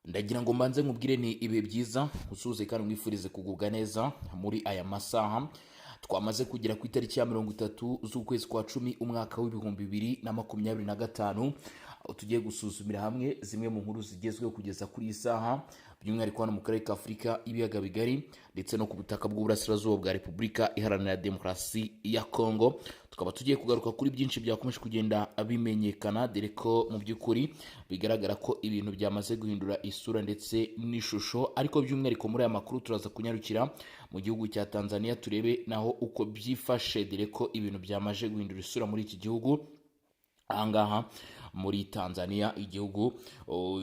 Ndagira ngo mbanze nkubwire ni ibihe byiza, usuhuze kandi mwifurize kugubwa neza muri aya masaha twamaze kugera ku itariki ya 30 z'ukwezi kwa 10, umwaka w'2025, aho tugiye gusuzumira hamwe zimwe mu nkuru zigezweho kugeza kuri iyi saha, by'umwihariko hano mu karere ka Afurika y'Ibiyaga Bigari ndetse no ku butaka bw'uburasirazuba bwa Repubulika Iharanira Demokarasi ya Kongo. Tukaba tugiye kugaruka kuri byinshi byakomeje kugenda bimenyekana, dore ko mu by'ukuri bigaragara ko ibintu byamaze guhindura isura ndetse n'ishusho. Ariko by'umwihariko muri aya makuru turaza kunyarukira mu gihugu cya Tanzania, turebe naho uko byifashe, dore ko ibintu byamaze guhindura isura muri iki gihugu. Ahangaha muri Tanzania, igihugu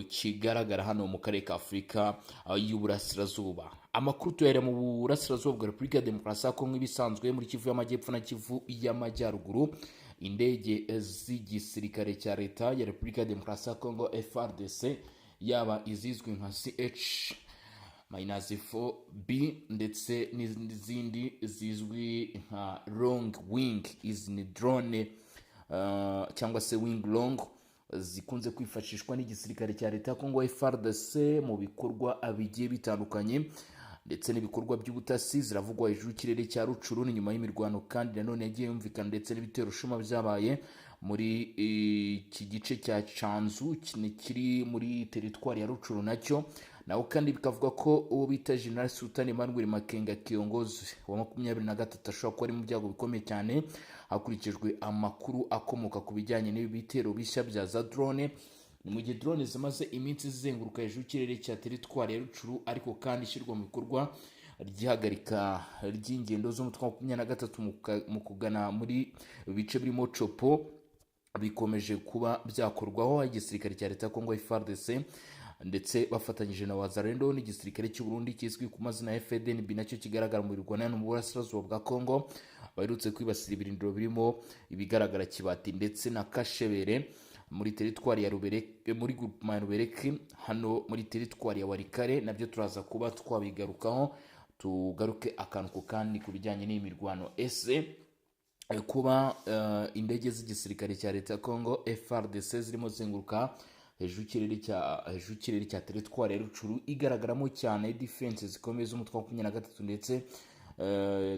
kigaragara hano mu karere ka Afurika y'Uburasirazuba. Amakuru tuyahera mu burasirazuba bwa Repubulika ya Demokarasi ya Kongo, ibisanzwe muri Kivu y'Amajyepfo na Kivu y'Amajyaruguru. Indege z'igisirikare cya Leta ya Repubulika ya Demokarasi ya Kongo, FARDC, yaba izizwi nka CH-4B ndetse n'izindi zizwi nka Long Wing, izi ni drone cyangwa se Wing Long, zikunze kwifashishwa n'igisirikare cya Leta ya Kongo FARDC mu bikorwa bigiye bitandukanye ndetse n'ibikorwa by'ubutasi, ziravugwa hejuru y'ikirere cya Rutshuru. Ni nyuma y'imirwano kandi nanone yagiye yumvikana ndetse n'ibitero shuma byabaye muri iki gice cya Canzu kiri muri teritwari ya Rutshuru nacyo. Naho kandi bikavuga ko uwo bita General Sultan Emmanuel Makenga, kiongozi wa 23, ashobora kuba ari mu byago bikomeye cyane, hakurikijwe amakuru akomoka ku bijyanye n'ibi bitero bishya bya za drone. Ni mu gihe drone zimaze iminsi zizenguruka hejuru y'ikirere cya teritwari ya Rutshuru, ariko kandi ishyirwa mu bikorwa ry'ihagarika ry'ingendo z'umutwe wa 23 mu kugana muri bice birimo Copo bikomeje kuba byakorwaho. Igisirikare cya Leta ya Kongo FARDC ndetse bafatanyije na Wazalendo n'igisirikare cy'u Burundi kizwi ku mazina ya FDNB, nacyo kigaragara mu mirwano mu burasirazuba bwa Kongo, baherutse kwibasira ibirindiro birimo ibigaragara Kibati ndetse na Kashebere muri teritwari ya Rubereke, muri groupement ya Rubereke, hano muri teritwari ya Walikale. Nabyo turaza kuba twabigarukaho, tugaruke akantu ku kandi ku bijyanye n'iyi mirwano. Ese kuba indege z'igisirikare cya Leta ya Congo FARDC zirimo zenguruka hejuru y'ikirere cya teritwari ya Rutshuru igaragaramo cyane defense zikomeye z'umutwe wa 23, ndetse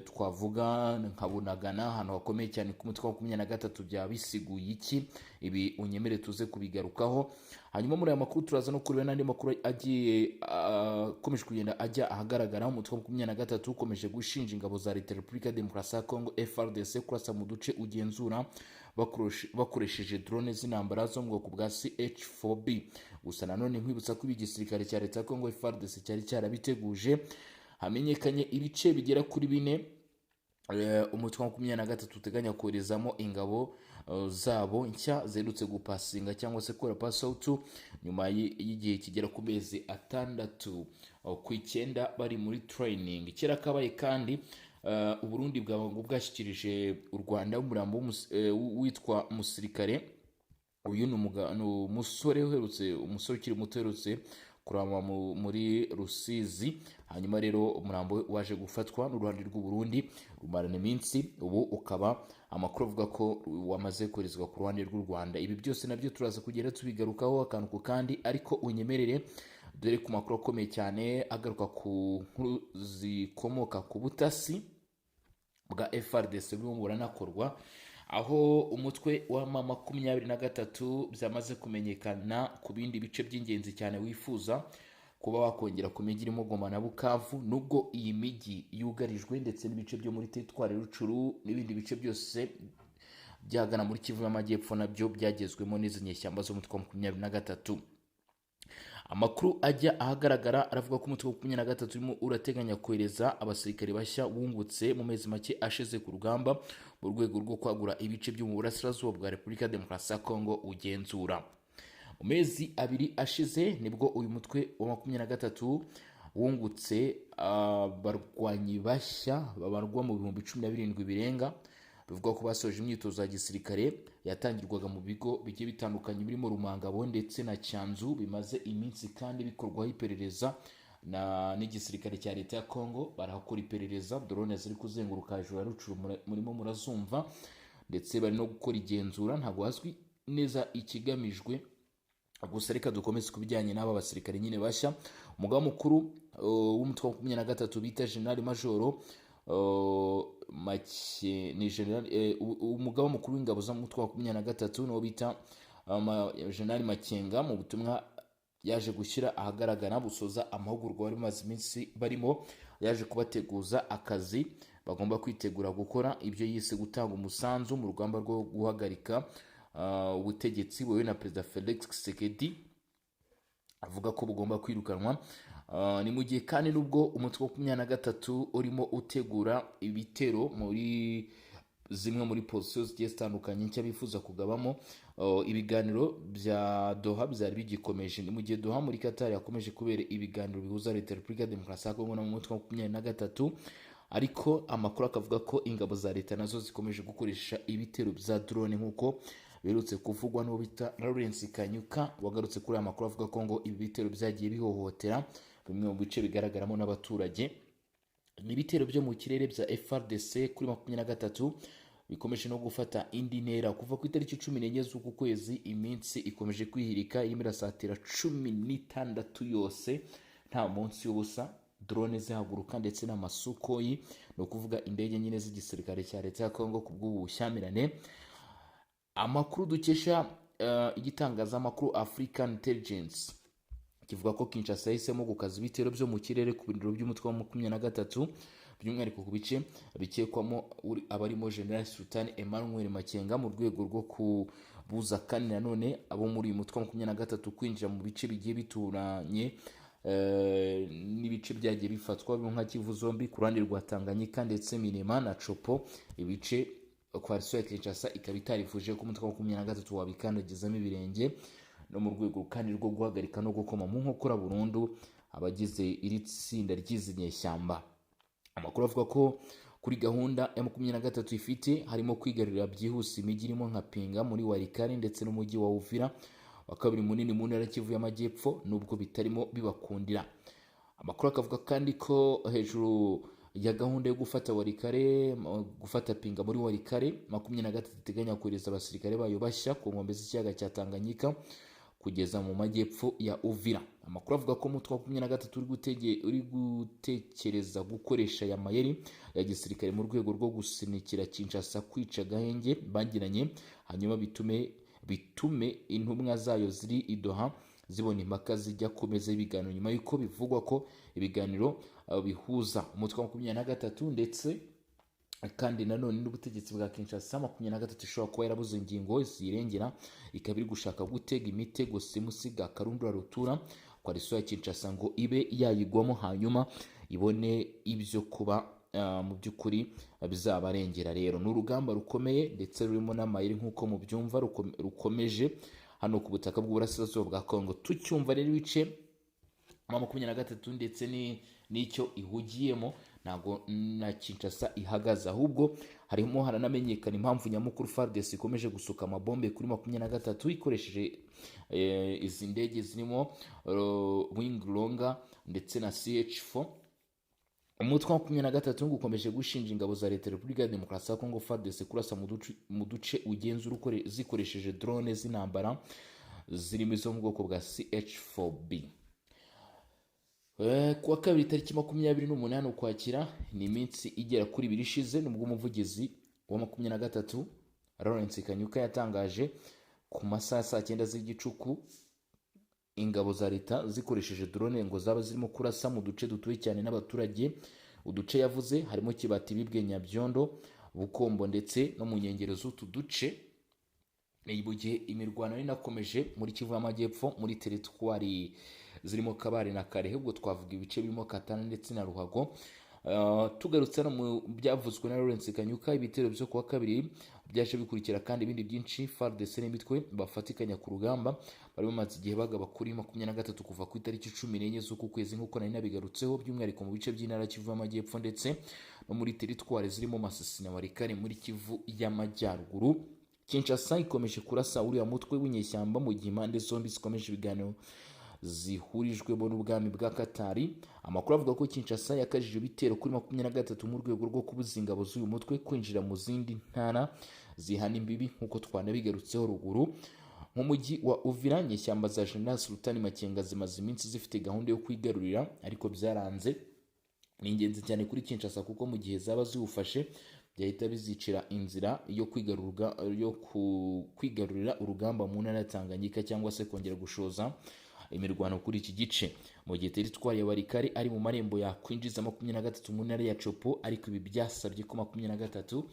twavuga nka Bunagana, ahantu hakomeye cyane ku mutwe wa 23, byaba bisiguye iki? Ibi unyemere tuze kubigarukaho. Hanyuma muri aya makuru turaza no kureba n'andi makuru agiye akomeje kugenda ajya ahagaragara. Umutwe wa 23 ukomeje gushinja ingabo za Leta ya Repubulika ya Demokarasi ya Kongo FARDC kurasa mu duce ugenzura bakoresheje drone z'intambara zo mu bwoko bwa CH4B. Gusa nanone nkwibutsa ko ibi igisirikare cya Leta ya Kongo FARDC cyari cyarabiteguje. Hamenyekanye ibice bigera kuri bine umutwe wa 23 uteganya koherezamo ingabo zabo nshya ziherutse gupasinga cyangwa se gukora pass out nyuma y'igihe kigera ku mezi 6 ku 9 bari muri training. Kera kabaye kandi Uburundi bwaba ngo bwashyikirije u Rwanda umurambo witwa musirikare. Uyu ni umusore uherutse, umusore ukiri muto uherutse kurama muri Rusizi. Hanyuma rero umurambo we waje gufatwa n'uruhande rw'u Burundi, rumarana iminsi, ubu ukaba amakuru avuga ko wamaze koherezwa ku ruhande rw'u Rwanda. Ibi byose nabyo turaza kugenda tubigarukaho akantu ku kandi, ariko unyemerere dore ku makuru akomeye cyane agaruka ku nkuru zikomoka ku butasi bwa FARDC burimo buranakorwa, aho umutwe wa M23 byamaze kumenyekana ku bindi bice by'ingenzi cyane wifuza kuba wakongera ku mijyi irimo Goma na Bukavu, nubwo iyi mijyi yugarijwe, ndetse n'ibice byo muri teritwari Rutshuru n'ibindi bice byose byagana muri Kivu y'Amajyepfo nabyo byagezwemo n'izi nyeshyamba z'umutwe wa 23. Amakuru ajya ahagaragara aravuga ko umutwe wa 23 urimo urateganya kohereza abasirikare bashya wungutse mu mezi make ashize ku rugamba, mu rwego rwo kwagura ibice byo mu burasirazuba bwa Repubulika ya Demokarasi ya Kongo ugenzura. Mu mezi 2 ashize nibwo uyu mutwe wa 23 wungutse abarwanyi bashya babarwa mu 17,000 birenga, bivugwa ko basoje imyitozo ya gisirikare yatangirwaga mu bigo bigiye bitandukanye birimo Rumangabo ndetse na Cyanzu, bimaze iminsi kandi bikorwaho iperereza na n'igisirikare cya Leta ya Congo. Barahakora iperereza, drone ziri kuzenguruka hejuru ya Rutshuru murimo murazumva, ndetse bari no gukora igenzura. Ntabwo hazwi neza ikigamijwe. Gusa reka dukomeze ku bijyanye n'aba basirikare nyine bashya. Umugaba mukuru w'umutwe wa 23 bita General Majoro Make ni General, umugaba mukuru w'ingabo z'umutwe wa 23 n'uwo bita General Makenga, mu butumwa yaje gushyira ahagaragara busoza amahugurwa bari bamaze iminsi barimo, yaje kubateguza akazi bagomba kwitegura gukora, ibyo yise gutanga umusanzu mu rugamba rwo guhagarika ubutegetsi buyobowe na Perezida Felix Tshisekedi, avuga ko bugomba kwirukanwa. Ni mu gihe kandi nubwo umutwe wa 23 urimo utegura ibitero muri zimwe muri position zigiye zitandukanye nshya bifuza kugabamo, ibiganiro bya Doha byari bigikomeje. Ni mu gihe Doha muri Qatar yakomeje kubera ibiganiro bihuza Leta ya Repubulika ya Demokarasi ya Kongo no mu mutwe wa 23, ariko amakuru akavuga ko ingabo za leta nazo zikomeje gukoresha ibitero bya drone, nk'uko biherutse kuvugwa n'uwo bita Lawrence Kanyuka, wagarutse kuri aya makuru avuga ko ngo ibi bitero byagiye bihohotera bimwe mu bice bigaragaramo n'abaturage. Ni ibitero byo mu kirere bya FARDC kuri 23 bikomeje no gufata indi ntera kuva ku itariki 14 z'uku kwezi. Iminsi ikomeje kwihirika, irimo irasatira 16 yose, nta munsi w'ubusa, drone zihaguruka ndetse n'amasukoyi, ni ukuvuga indege nyine z'igisirikare cya leta ya Kongo. Ku bw'ubu bushyamirane, amakuru dukesha igitangazamakuru African Intelligence kivuga ko Kinshasa yahisemo gukaza ibitero byo mu kirere ku birindiro by'umutwe wa 23, by'umwihariko ku bice bikekwamo abarimo General Sultan Emmanuel Makenga, mu rwego rwo kubuza kandi nanone abo muri uyu mutwe wa 23 kwinjira mu bice bigiye bituranye n'ibice byagiye bifatwa birimo nka Kivu zombi ku ruhande rwa Tanganyika ndetse Minema na Chopo, ibice coalition ya Kinshasa ikaba itarifuje ko umutwe wa 23 wabikandagizamo ibirenge, no mu rwego kandi rwo guhagarika no gukoma mu nkokora burundu abagize iri tsinda ry'izi nyeshyamba. Amakuru avuga ko kuri gahunda ya 23 ifite harimo kwigarurira byihuse imijyi irimo nka Pinga muri Walikale ndetse n'umujyi wa Uvira wa kabiri munini mu ntara Kivu y'Amajyepfo, nubwo bitarimo bibakundira. Amakuru akavuga kandi ko hejuru ya gahunda yo gufata Walikale, gufata Pinga muri Walikale, 23 iteganya kohereza abasirikare bayo bashya ku nkombe z'ikiyaga cya Tanganyika kugeza mu majyepfo ya Uvira. Amakuru avuga ko umutwe wa 23 uri gutekereza gukoresha aya mayeri ya gisirikare mu rwego rwo gusunikira Kinshasa kwica agahenge bagiranye, hanyuma bitume intumwa zayo ziri i Doha zibona impaka zijya ku meza y'ibiganiro, nyuma y'uko bivugwa ko ibiganiro bihuza umutwe wa 23 ndetse kandi nanone n'ubutegetsi bwa Kinshasa, 23 ishobora kuba yarabuze ingingo ziyirengera, ikaba iri gushaka gutega imitego simusiga karundura rutura coalition ya Kinshasa ngo ibe yayigwamo, hanyuma ibone ibyo kuba mu by'ukuri bizabarengera. Rero ni urugamba rukomeye ndetse rurimo n'amayeri, nk'uko mubyumva, rukomeje hano ku butaka bw'uburasirazuba bwa Kongo. Tucyumva rero ibice 23 ndetse n'icyo ihugiyemo, ntabwo na Kinshasa ihagaze, ahubwo harimo haranamenyekana impamvu nyamukuru FARDC ikomeje gusuka amabombe kuri 23 ikoresheje izi ndege zirimo Wing Loong ndetse na CH4. Umutwe wa 23 ngo ukomeje gushinja ingabo za Leta ya Repubulika ya Demokarasi ya Kongo, FARDC, kurasa mu duce ugenzura zikoresheje drone z'intambara zirimo izo mu bwoko bwa CH4B. Kuwa kabiri tariki 28 Ukwakira, ni iminsi igera kuri 2 ishize, nubwo umuvugizi wa 23 Lawrence Kanyuka yatangaje ku masaha ya saa 9 z'igicuku ingabo za leta zikoresheje drone ngo zaba zirimo kurasa mu duce dutuwe cyane n'abaturage. Uduce yavuze harimo Kibati, Bibwe, Nyabyondo, Bukombo ndetse no mu nkengero z'utu duce. Ni mu gihe imirwano yari inakomeje muri Kivu y'Amajyepfo, muri teritwari zirimo Kabare na Karehe, ubwo twavuga ibice birimo Katana ndetse na Ruhago. Tugarutse hano mu byavuzwe na Lawrence Kanyuka, ibitero byo kuwa kabiri byaje bikurikira kandi ibindi byinshi FARDC n'imitwe bafatikanya ku rugamba bari bamaze igihe bagaba kuri 23 kuva ku itariki 14 z'uku kwezi, nk'uko nari nabigarutseho, by'umwihariko mu bice by'intara Kivu y'Amajyepfo ndetse no muri teritwari zirimo Masisi na Walikale muri Kivu y'Amajyaruguru. Kinshasa ikomeje kurasa uriya mutwe w'inyeshyamba mu gihe impande zombi zikomeje ibiganiro zihurijwemo n'ubwami bwa Katari. Amakuru avuga ko Kinshasa yakajije ibitero kuri 23 mu rwego rwo kubuza ingabo z'uyu mutwe kwinjira mu zindi ntara zihana imbibi, nk'uko twanabigarutseho ruguru. Nk'umujyi wa Uvira, inyeshyamba za General Sultani Makenga zimaze iminsi zifite gahunda yo kwigarurira, ariko byaranze. Ni ingenzi cyane kuri Kinshasa kuko mu gihe zaba ziwufashe byahita bizicira inzira yo kwigarurira urugamba mu ntara ya Tanganyika cyangwa se kongera gushoza imirwano kuri iki gice, mu gihe teritwari ya Walikale ari mu marembo yakwinjiza 23 mu ntara ya Tshopo. Ariko ibi byasabye ko 23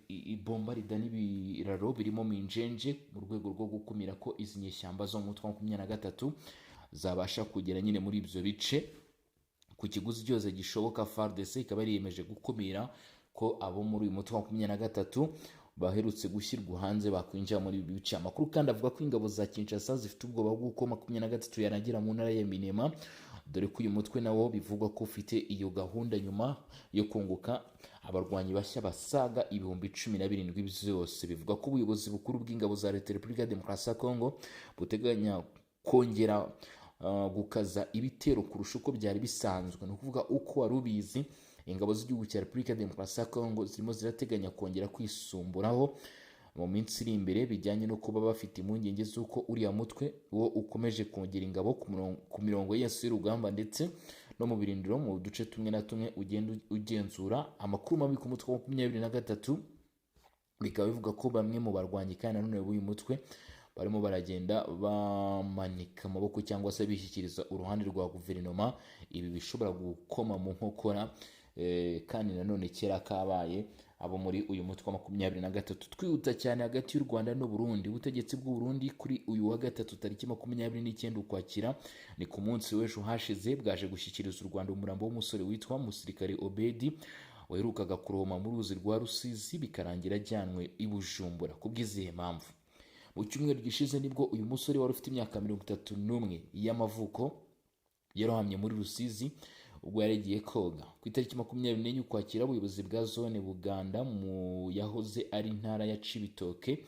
ibombarida n'ibiraro birimo Minjenje mu rwego rwo gukumira ko izi nyeshyamba zo mu mutwe wa 23 zabasha kugera nyine muri ibyo bice ku kiguzi cyose gishoboka. FARDC ikaba yariyemeje gukumira ko abo muri uyu mutwe wa 23 baherutse gushyirwa hanze bakwinjira muri ibi bice. Amakuru kandi avuga ko ingabo za Kinshasa zifite ubwoba bw'uko 23 yarangira mu ntara ya Minema, dore ko uyu mutwe nawo bivugwa ko ufite iyo gahunda nyuma yo kunguka abarwanyi bashya basaga 17,000 byose. Bivuga ko ubuyobozi bukuru bw'ingabo za Leta Repubulika ya Demokarasi ya Kongo buteganya kongera gukaza ibitero kurusha uko byari bisanzwe. Ni ukuvuga, uko wari ubizi, ingabo z'igihugu cya Repubulika ya Demokarasi ya Kongo zirimo zirateganya kongera kwisumburaho mu minsi iri imbere, bijyanye no kuba bafite impungenge z'uko uriya mutwe wo ukomeje kongera ingabo ku mirongo yose y'urugamba ndetse no mu birindiro mu duce tumwe na tumwe ugenda ugenzura. Amakuru mabi ku mutwe wa 23 bikaba bivuga ko bamwe mu barwanyi kandi nanone b'uyu mutwe barimo baragenda bamanika amaboko cyangwa se bishyikiriza uruhande rwa guverinoma. Ibi bishobora gukoma mu nkokora kandi nanone kera kabaye abo muri uyu mutwe wa 23. Twihuta cyane, hagati y'u Rwanda n'u Burundi, ubutegetsi bw'u Burundi kuri uyu wa gatatu tariki 29 Ukwakira, ni ku munsi w'ejo hashize, bwaje gushyikiriza u Rwanda umurambo w'umusore witwa Musirikare Obedi waherukaga kurohoma mu ruzi rwa Rusizi, bikarangira ajyanwe i Bujumbura. Ku bw'izihe mpamvu? Mu cyumweru gishize nibwo uyu musore wari ufite imyaka 31 y'amavuko yarohamye muri Rusizi ubwo yari agiye koga. Ku itariki 24 Ukwakira, ubuyobozi bwa zone Buganda mu yahoze ari intara ya Cibitoke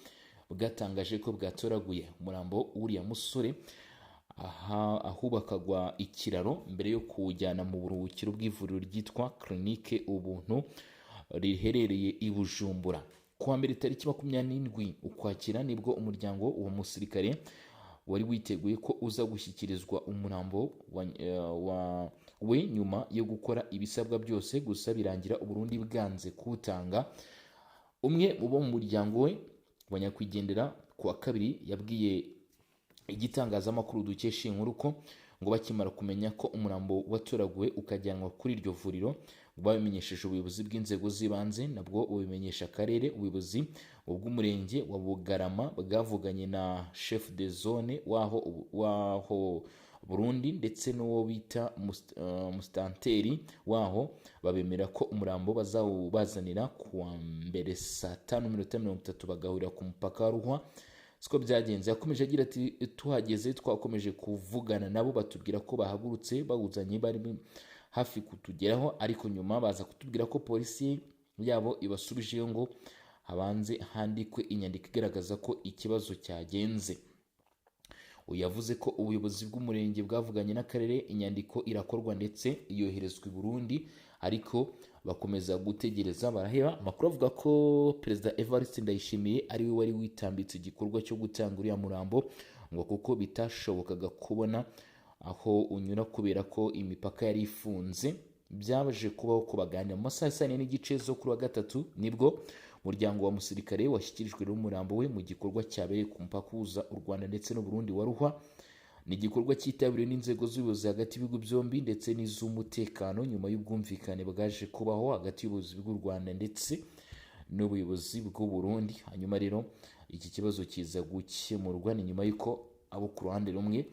bwatangaje ko bwatoraguye umurambo w'uriya musore aha ahubakagwa ikiraro, mbere yo kuwujyana mu buruhukiro bw'ivuriro ryitwa Clinique Ubuntu riherereye i Bujumbura. Kuwa mbere tariki 27 Ukwakira nibwo umuryango uwo musirikare wari witeguye ko uza gushyikirizwa umurambo wa we nyuma yo gukora ibisabwa byose, gusa birangira Uburundi bwanze kuwutanga. Umwe mu bo mu muryango we wa nyakwigendera ku wa kabiri yabwiye igitangazamakuru dukesha iyi nkuru ko ngo bakimara kumenya ko umurambo watoraguwe ukajyanwa kuri iryo vuriro, babimenyesheje ubuyobozi bw'inzego z'ibanze, nabwo bubimenyesha akarere. Ubuyobozi bw'umurenge wa Bugarama bwavuganye na chef de zone waho Burundi ndetse n'uwo bita musitanteri waho, babemera ko umurambo bazawubazanira ku wa mbere saa 5:30, bagahurira ku mupaka wa Ruhwa. Siko byagenze. Yakomeje agira ati: "Tuhageze twakomeje kuvugana nabo, batubwira ko bahagurutse bawuzanye, bari hafi kutugeraho, ariko nyuma baza kutubwira ko polisi yabo ibasubijeyo ngo habanze handikwe inyandiko igaragaza ko ikibazo cyagenze." Uyu yavuze ko ubuyobozi bw'umurenge bwavuganye n'akarere, inyandiko irakorwa ndetse yoherezwa i Burundi, ariko bakomeza gutegereza baraheba. Amakuru avuga ko Perezida Evariste Ndayishimiye ari we wari witambitse igikorwa cyo gutanga uriya murambo, ngo kuko bitashobokaga kubona aho unyura kubera ko imipaka yari ifunze. Byaje kubaho ko baganira mu masaha ya saa 4:30 zo kuri wa gatatu, nibwo umuryango wa musirikare washyikirijwe n'umurambo we mu gikorwa cyabereye ku mupaka uhuza u Rwanda ndetse n'u Burundi wa Ruhwa. Ni igikorwa cyitabiriwe n'inzego z'ubuyobozi hagati y'ibihugu byombi ndetse n'iz'umutekano, nyuma y'ubwumvikane bwaje kubaho hagati y'ubuyobozi bw'u Rwanda ndetse n'ubuyobozi bw'u Burundi. Hanyuma rero iki kibazo kiza gukemurwa. Ni nyuma y'uko abo ku ruhande rumwe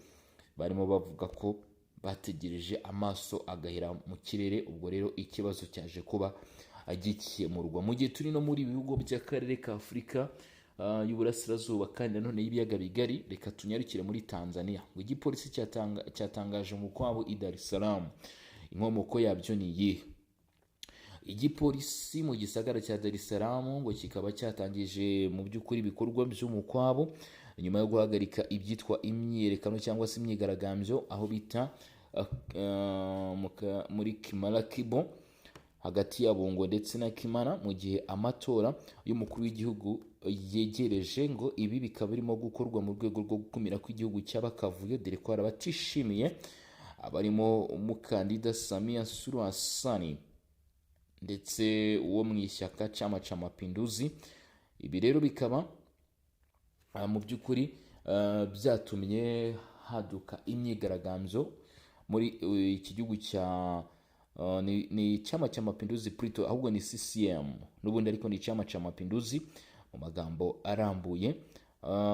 barimo bavuga ko bategereje amaso agahera mu kirere. Ubwo rero ikibazo cyaje kuba gikemurwa. Mu gihe turi no muri ibi bihugu by'akarere ka Afurika y'Uburasirazuba kandi nanone y'ibiyaga bigari, reka tunyarukire muri Tanzania. Ngo igipolisi cyatangaje umukwabo i Dar es Salaam, inkomoko yabyo ni iyihe? Igipolisi mu gisagara cya Dar es Salaam ngo kikaba cyatangije mu by'ukuri ibikorwa by'umukwabo nyuma yo guhagarika ibyitwa imyiyerekano cyangwa se imyigaragambyo aho bita muri Kimara Kibo, hagati ya Bungo ndetse na Kimara, mu gihe amatora y'umukuru w'igihugu Yegereje ngo ibi bikaba birimo gukorwa mu rwego rwo gukumira ko igihugu cyaba akavuyo, dore ko hari abatishimiye abarimo umukandida Samia Suluhu Hassan ndetse uwo mu ishyaka Chama cha Mapinduzi. Ibi rero bikaba mu by'ukuri byatumye haduka imyigaragambyo muri iki gihugu cya ni Chama cha Mapinduzi plutôt, ahubwo ni CCM n'ubundi, ariko ni Chama cha Mapinduzi mu magambo arambuye.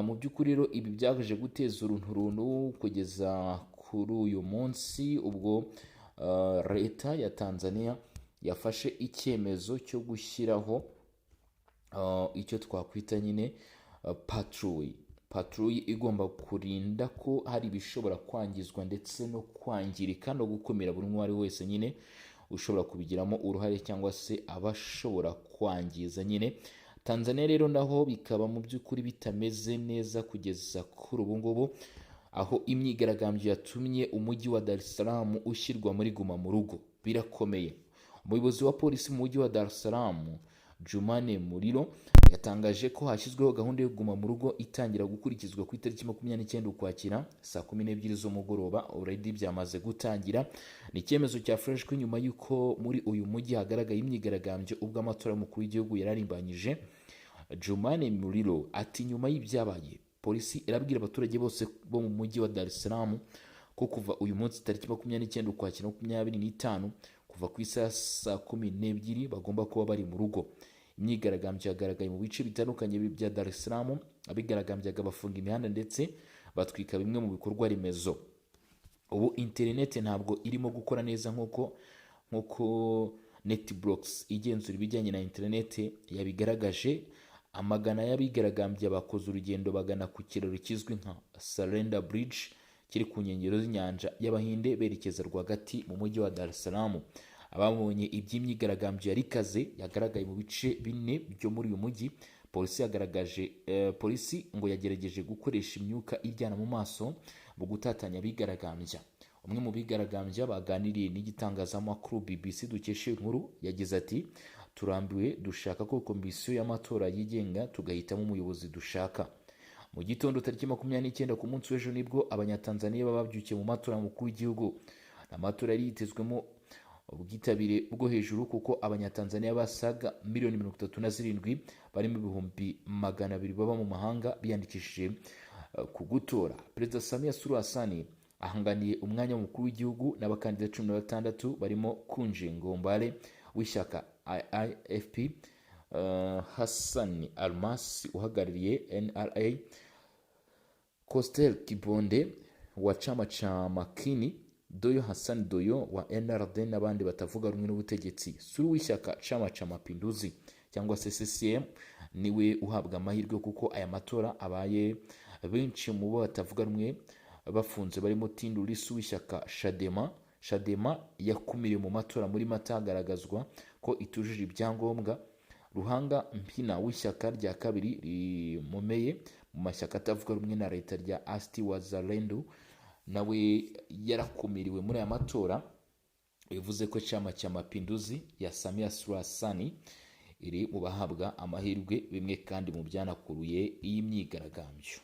Mu by'ukuri rero ibi byaje guteza urunturuntu kugeza kuri uyu munsi, ubwo leta ya Tanzania yafashe icyemezo cyo gushyiraho icyo twakwita nyine patrouille igomba kurinda ko hari ibishobora kwangizwa ndetse no kwangirika, no gukumira buri umwe uwo ari we wese nyine ushobora kubigiramo uruhare cyangwa se abashobora kwangiza nyine. Tanzania rero naho bikaba mu by'ukuri bitameze neza kugeza kuri ubu ngubu, aho imyigaragambyo yatumye umujyi wa Dar es Salaam ushyirwa muri guma mu rugo. Birakomeye. Umuyobozi wa polisi mu mujyi wa Dar es Salaam, Jumane Muriro, yatangaje ko hashyizweho gahunda yo kuguma mu rugo itangira gukurikizwa ku itariki 29 Ukwakira saa 12 z'umugoroba. Already byamaze gutangira. Ni icyemezo cyafashwe nyuma y'uko muri uyu mujyi hagaragaye imyigaragambyo ubwo amatora y'umukuru w'igihugu yararimbanyije. Jumane Muriro ati: "Nyuma y'ibyabaye, polisi irabwira abaturage bose bo mu mujyi wa Dar es Salaam ko kuva uyu munsi tariki 29 Ukwakira 25, kuva ku isaha ya saa 12, bagomba kuba bari mu rugo." Imyigaragambyo yagaragaye mu bice bitandukanye bya Dar es Salaam. Abigaragambyaga bafunga imihanda ndetse batwika bimwe mu bikorwa remezo. Ubu interineti ntabwo irimo gukora neza nk'uko NetBlocks igenzura ibijyanye na interineti yabigaragaje. Amagana y'abigaragambya bakoze urugendo bagana ku kiraro kizwi nka Selander Bridge kiri ku nkengero z'inyanja y'Abahinde, berekeza rwagati mu mujyi wa Dar es Salaam. Ababonye iby'imyigaragambyo yari ikaze yagaragaye mu bice bine byo muri uyu mujyi. Polisi yagaragaje polisi ngo yagerageje gukoresha imyuka iryana mu maso mu gutatanya abigaragambya. Umwe mu bigaragambya baganiriye n'igitangazamakuru BBC dukesha inkuru yagize ati: "Turambiwe, dushaka ko komisiyo y'amatora yigenga, tugahitamo umuyobozi dushaka." Mu gitondo tariki 29 ku munsi w'ejo nibwo Abanyatanzaniya baba babyukiye mu matora y'umukuru w'igihugu. Amatora yari yitezwemo ubwitabire bwo hejuru, kuko Abanyatanzaniya basaga miliyoni 37 barimo 200,000 baba mu mahanga biyandikishije ku gutora. Perezida Samia Suluhu Hassan ahanganiye umwanya w'umukuru w'igihugu n'abakandida 16 barimo Kunje Ngombale w'ishyaka IFP, Hassan Almas uhagarariye NRA, Costel Kibonde wa Chama cha Makini, Doyo Hassan Doyo wa NRD n'abandi batavuga rumwe n'ubutegetsi. Suluhu w'ishyaka Chama cha Mapinduzi cyangwa se CCM niwe uhabwa amahirwe, kuko aya matora abaye benshi mu bo batavuga rumwe bafunze, barimo Tundu Lissu w'ishyaka Chadema. Chadema yakumiriwe mu matora muri Mata, hagaragazwa ko itujuje ibyangombwa. Luhanga Mpina w'ishyaka rya kabiri rimomeye mu mashyaka atavuga rumwe na leta rya ACT Wazalendo nawe yarakumiriwe muri aya matora. Bivuze ko Chama cha Mapinduzi ya Samia Suluhu Hassan iri mu bahabwa amahirwe, bimwe kandi mu byanakuruye iyi myigaragambyo.